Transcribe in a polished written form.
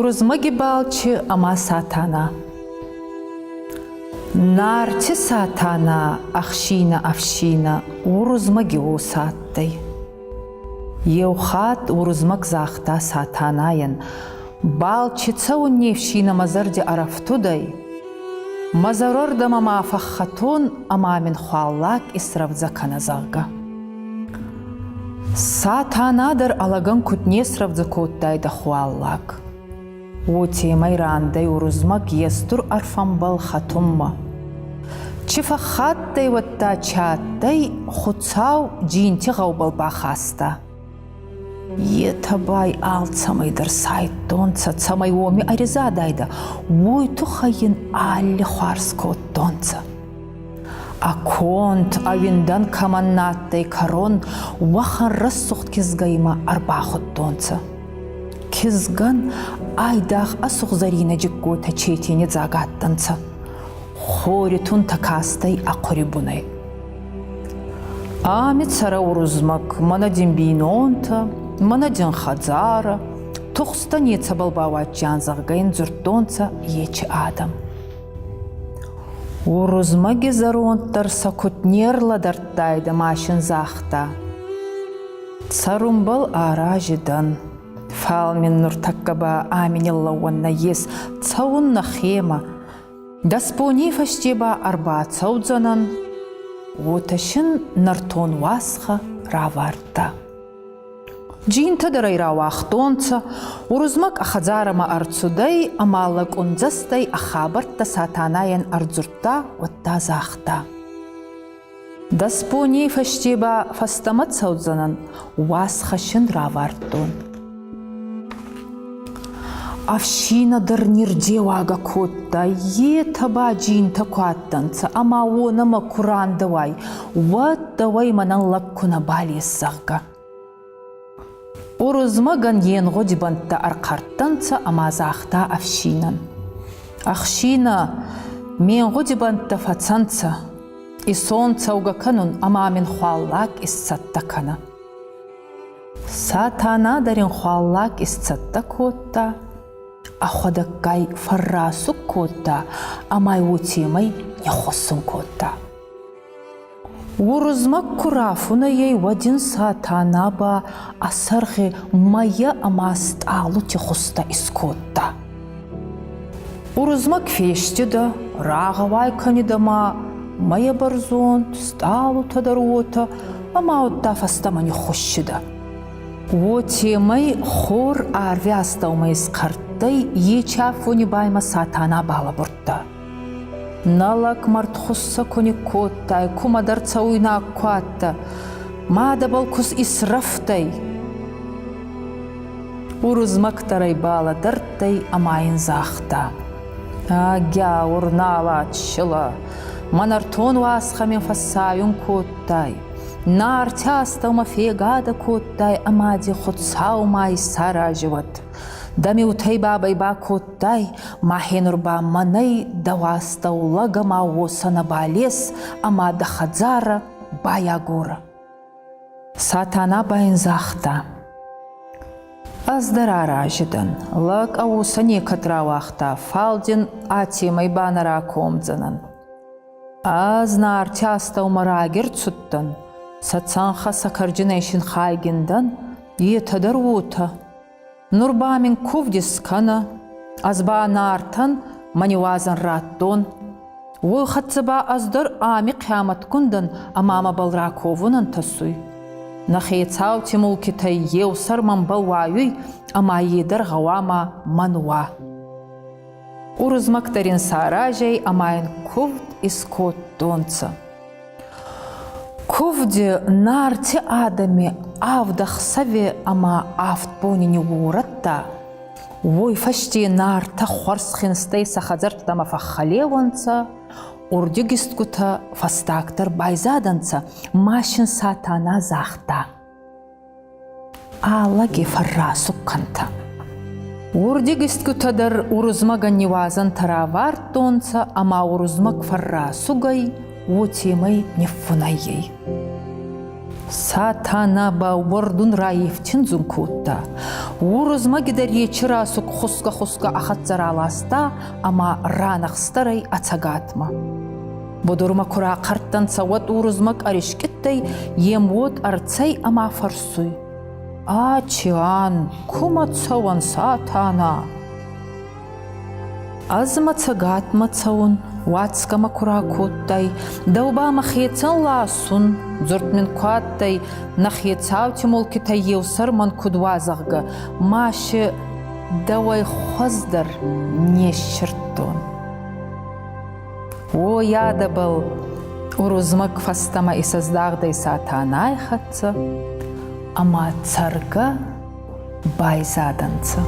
Урузмӕги балчи ӕма Сатана. Нарти Сатана ӕхсийнӕ-ӕфсийнӕ Урузмӕги уосӕ адтӕй. Еухатт Урузмӕг загъта Сатанайӕн: Балчи цӕун не фсийнӕ мӕ зӕрди ӕрӕфтудӕй. Мӕ зӕрӕрдӕмӕ ма фӕххӕтон ӕма мин хуаллаг исрӕвдзӕ кӕнӕ, зӕгъгӕ. Сатана дӕр ӕ лӕгӕн куд не срӕвдзӕ кодтайдӕ хуаллаг, уотемӕй рандӕй Урузмӕг е стур ӕрфӕнбӕл хӕтунмӕ. Чи фӕххаттӕй, уӕдта чи адтӕй, Хуцау Джинти гъӕубӕл бахаста. Етӕ ба алцӕмӕй дӕр сайдтонцӕ, цӕмӕй уоми ӕризадайдӕ, уой туххӕй ин алли хуарз кодтонцӕ. Ӕ конд, ӕ уиндӕн кӕмӕн нӕ адтӕй кӕрон, уӕхӕн рӕсугъд кизгӕ имӕ ӕрбахудтонцӕ. Кизгӕн айдагъ ӕ сугъзӕрийнӕ джиккотӕ четини дзаг адтӕнцӕ. Хори тунтӕ кастӕй ӕ хъури бунӕй. Ами цӕрӕ Урузмӕг, мӕнӕ дин бийнонтӕ, мӕнӕ дин хӕдзарӕ, тухстӕ нецӕбӕл бауадздзиан, зӕгъгӕ ин дзурдтонцӕ ечи адӕм. Урузмӕги зӕронд дӕр сӕ куд не рлӕдӕрдтайдӕ ма син загъта: Цӕрунбӕл арази дӕн, фал мин нуртӕккӕ ба ами ниллӕууӕн нӕййес, цӕун нӕхемӕ. Дӕс бони фӕсте ба ӕрбацӕудзӕнӕн, уотӕ син нӕртон уасхӕ равардта. Джинтӕ дӕр ӕй рауагътонцӕ, Урузмӕг ӕ хӕдзарӕмӕ ӕрцудӕй ӕма лӕкъундзӕстӕй ӕ хабӕрттӕ Сатанайӕн ӕрдзурдта, уӕдта загъта: Дӕс боней фӕсте ба фӕстӕмӕ цӕудзӕнӕн, уасхӕссӕн равардтон. Ӕфсийнӕ дӕр нирдеуагӕ кодта, етӕ ба джинтӕ ку адтӕнцӕ ӕма уонӕмӕ ку рандӕуай, уӕд дӕуӕй мӕнӕн лӕг ку нӕбал ес, зӕгъгӕ. Урузмӕгӕн е нгъуди бӕнттӕ ӕрхъӕрттӕнцӕ ӕма загъта ӕфсийнӕн: Ӕхсийнӕ, ме нгъуди бӕнттӕ фӕцӕнцӕ. Исон цӕугӕ кӕнун ӕма мин хуаллаг исцӕттӕ кӕнӕ. Сатана дӕр ин хуаллаг исцӕттӕ кодта, ӕхуӕдӕггай фӕррасуг кодта ӕма уотемӕй ниххуссун кодта. Урузмӕг ку рафунӕй ӕй, уӕд ин Сатана ба ӕ сӕргъи мӕйӕ ӕма стъалути хузтӕ искодта. Урузмӕг фестидӕ, рагъӕуай кӕнидӕ ма мӕйӕ бӕрзонд, стъалутӕ дӕр уотӕ, ӕма уӕдта фӕстӕмӕ ниххуссидӕ. Уотемӕй хор арви астӕумӕ исхъӕрттӕй, ечи афони ба имӕ Сатана балӕбурдта. Нӕ лӕг мӕрдхуссӕ ку никкодтай, кумӕдӕр цӕуйнаг ку адтӕ, мадӕбӕл ку исрӕфтӕй. Урузмӕг дӕр ӕй балӕдӕрдтӕй ӕма ин загъта: А гяур налат силӕ, мӕ нӕртон уасхӕ мин фӕссайун кодтай, Нарти астӕумӕ фегадӕ кодтай ӕма ди Хуцау ма исарази уӕд. Дӕ миутӕй бабӕй бакодтай, мӕхе нур ба мӕнӕй дӕу астӕу лӕг ӕма уосӕ нӕбал ес ӕма дӕ хӕдзарӕ байагорӕ. Сатана ба ин загъта: Ӕз дӕр арази дӕн, лӕг ӕ уосӕ некӕд рауагъта, фал дин атемӕй ба нӕ ракомдзӕнӕн. Ӕз Нарти астӕумӕ раги рцудтӕн, сӕ цӕнхӕ сӕ кӕрджинӕй син хайгин дӕн, етӕ дӕр уотӕ. Нур ба мин кувд искӕнӕ, ӕз ба Нартӕн мӕ ниуазӕн радтон. Уой хӕццӕ ба ӕз дӕр ами хъиамӕтгун дӕн ӕма мӕбӕл раковун ӕнтӕсуй. Нӕ хецаути мулкитӕй еу сӕр мӕнбӕл уайуй ӕма е дӕр гъӕуама мӕн уа. Урузмӕг дӕр ин саразӕй ӕма ин кувд искодтонцӕ. Кувди Нарти адӕми авд ӕхсӕви ӕма авд бони ниуорӕдта, уой фӕсте Нартӕ хуӕрзхинстӕй сӕ хӕдзӕрттӕмӕ фӕххӕлеуӕнцӕ, урдигистгутӕ фӕстагдӕр байзадӕнцӕ ма син Сатана загъта: Алӕги фӕррасуг кӕнтӕ. Урдигистгутӕ дӕр Урузмӕгӕн ниуазӕнтӕ равардтонцӕ ӕма Урузмӕг фӕррасуг ӕй, уотемӕй ниффунӕй ӕй. Сатана ба уӕрдун раифтиндзун кодта. Урузмӕги дӕр ечи расуг хусгӕ-хусгӕ ӕ хӕццӕ раласта ӕма ранӕхстӕр ӕй ӕ цӕгатмӕ. Будурмӕ ку рахъӕрттӕнцӕ, уӕд Урузмӕг ӕрискъиттӕй, е муод ӕрцӕй ӕма фӕрсуй: Ачиан, кумӕ цӕуӕн, Сатана? Ӕз мӕ цӕгатмӕ цӕун, уадзгӕ мӕ ку ракодтай, дӕу ба мӕхецӕн ласун, дзурд мин ку адтӕй, нӕ хецаути мулкитӕй еу сӕр мӕн куд уа, зӕгъгӕ, ма си дӕуӕй хуӕздӕр не ссирдтон. Уоййадӕбӕл Урузмӕг фӕстӕмӕ исӕздагъдӕй Сатанай хӕццӕ ӕма цӕргӕ байзадӕнцӕ.